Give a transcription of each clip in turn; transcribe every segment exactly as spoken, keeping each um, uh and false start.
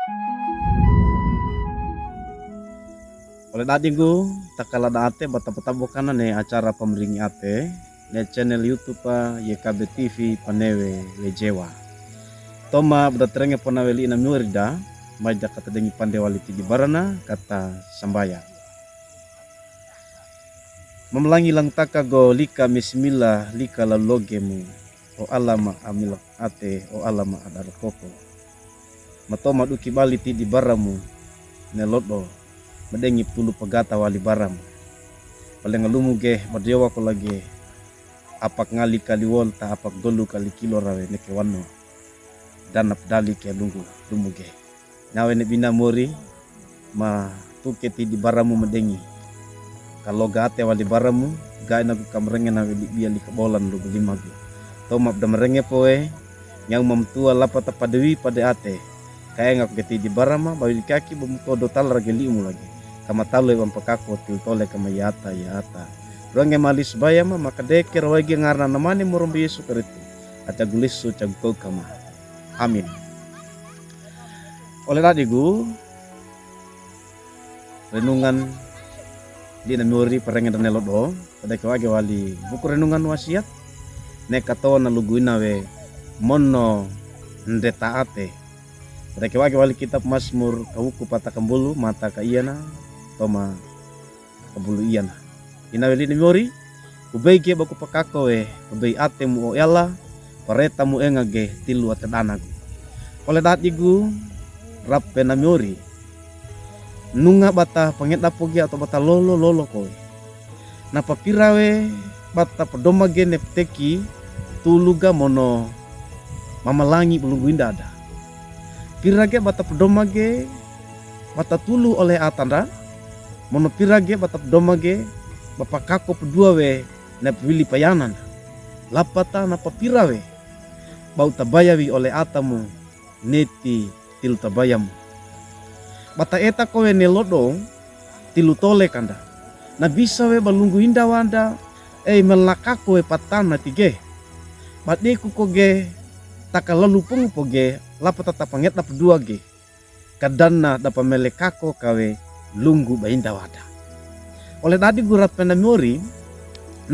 Ole dadigu, taka lada ate ba tabotabokana ne acara pamiringi ate ne channel YouTube a Y K B T V Panewe Wejewa. Toma bada terenge pona weli ina miorida, maida kata dengi pande wali tidi barana kata sambaya. Mamalangi langtaka go lika misimila lika lalogemu. O alama amilak ate, o alama adar koko. Matoma duki bali tidi baramu ne lodo, madengi ptulu pagata wali baramu. Palenga lumu ge, badiowa ko lage, apak ngali kaliwol ta apak dolu kali kilo rawe neke wano. Dana pdali ke lunggu lumu ge. Nawe ne bina mori, matuke tidi baramu madengi. Kaloga ate wali baramu, gaina ku kamarenge nawe libia lika bolan lugu limagu. Toma bada marenge powe, nyau mamtua lapata padewi pade ate. Kaenga ku ge tidi barama, bawi likaki bamutodo talarage limu lagi. Kamatalu e bampakako tiltole kama yata yata. Ruange mali subaya ma, makadeke rawaige ngarana namane morombe Yesu Karisto. Atagu lisu cagu kau kama. Amin. Ole dadigu, renungan di na miori parengen dane lodo, padake wage wali buku renungan wasiat, ne katowa na lugu ina we mono ndeta ate. Padake wage wali kitab Masmur kawuku pata kambulu, mata ka iyana, toma kabulu iyana. Ina we li na miori, kubei ge ba kupakako we, kubei ate mu o yala, pareta mu enga ge tilu ate danagu. Ole dadigu, rape na miori. Nunga bata pangeda poge ato bata lolo lolo kowe. Na papira we bata padoma ge ne pteki tulu ga mono mamalangi balunggu inda ada. Pira ge bata padoma ge bata tulu ole atanda, mono pira ge bata padoma ge bapakako padua we na pwili payananda. Lapata na papira we bau tabaya wi ole atamu neti tilu tabayamu. Bata eta kowe ne lodo tilu tole kanda. Na bisa we balunggu inda wanda, ei melakako we patana tige. Badeku koge taka lalu pungu poge lapata tapangeta padua ge. Kadana dapa melekako kawe lunggu ba inda wada. Ole dadigu rape na miori,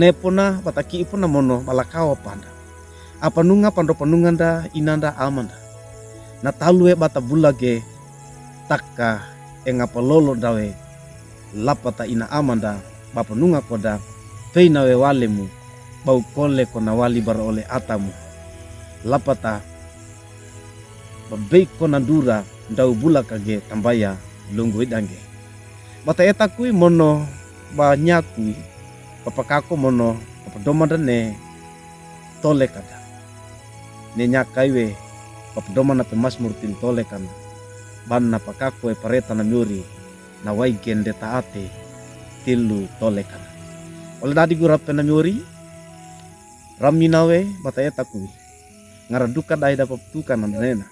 ne pona bataki ipona mono balakawa panda. Apanunga pando panunganda inanda amanda. Na talu we bata bula ge taka enga palolo dawe lapata ina amanda bapanunga koda pei nawe walemu bau kole kona wali bara ole atamu. Lapata babei kona dura dau bula kage tambaya lunggu idange. Bata eta kui mono banyakui bapakako mono bapadomanda ne tole kada. Ne nyakai we bapadomanda pe Masmur tilu tole kana. Bana pakako e pareta na miori na waige ndeta ate tilu tole kana. Ole dadigu rape na miori, ramina we bata eta kui. Ngara duka dai dapa ptuka na nena.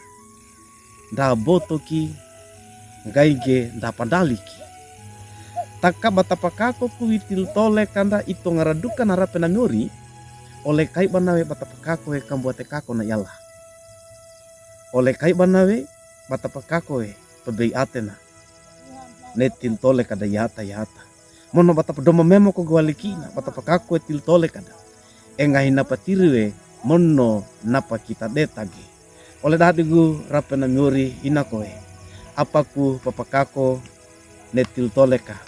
Nda boto ki, ngai ge nda pandali ki. Taka bata pakako kui tilu tole kanda ito ngara duka na rape na miori, ole kai bana we bata pakako we kambuate kako na yala. Ole kai bana we bata pakako we pabei atena. Ne tilu tole kada yata yata. Mono bata padoma memo ko gwali kina, bata pakako e tilu tole kada. Enga hina patiri we, mono napa kita deta ge. Ole dadigu rape na miori hina kowe. Apaku papakako ne tilu tole ka.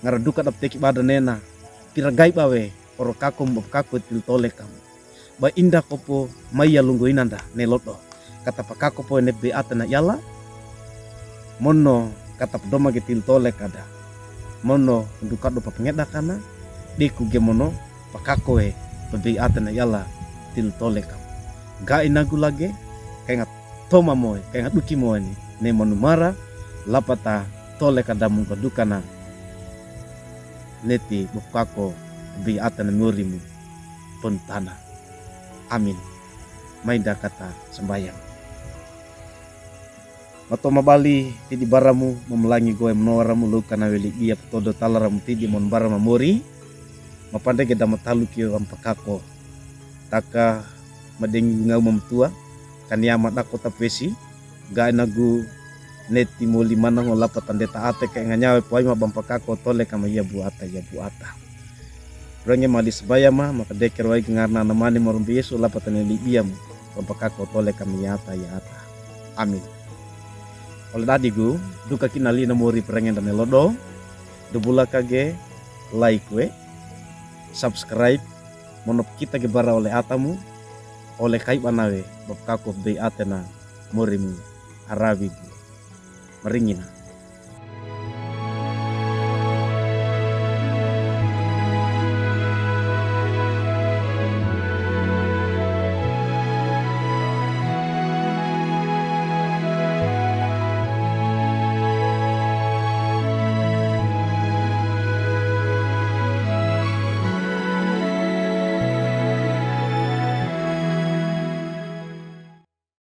Ngara duka dapteki bada nena. Pira gai bawe, oro kako mbapakako e tilu tole kam. Ba inda kopo maiya lunggu inanda ne lodo. Kata pakako po ne pabei atena yala. Mono kata padoma ge tilu tole kada. Mono ndu kado papangeda kana. Deku ge mono pakako e pabei atena yala tilu tole kam. Ga inagu lage, kainga toma moe, kainga duki moe ni. Ne manumara, lapata tole kada mungka dukana. Neti bapakako pabei atena miori mu. Pontana. Amin. Maida kata sambayang. Mato mabali tidi baramu, mamalangi goe mnowaramu, lukana weli gia patodo talaramu tidi mon barama mori. Mapandege dama taluki wampakako. Taka madengi ngau mamtua, kaniama dako tapesi, ga inagu neti moli manang o lapa tande ta ate ke nganyau e pwaima bampa kako tole kama ia buata ia buata. Renge mali sbaya ma maka deke rwai gengarna namane morombe Yesu lapa tane libiam bampa kako tole kama ia ata ia ata. Amin. Ole dadigu, duka kina lina mori perenge dane lodo, dubula kage, like we, subscribe, monop kita ge bara ole atamu, ole kai banawe, bapkako bdei atena morimu, arabigu. Maringina.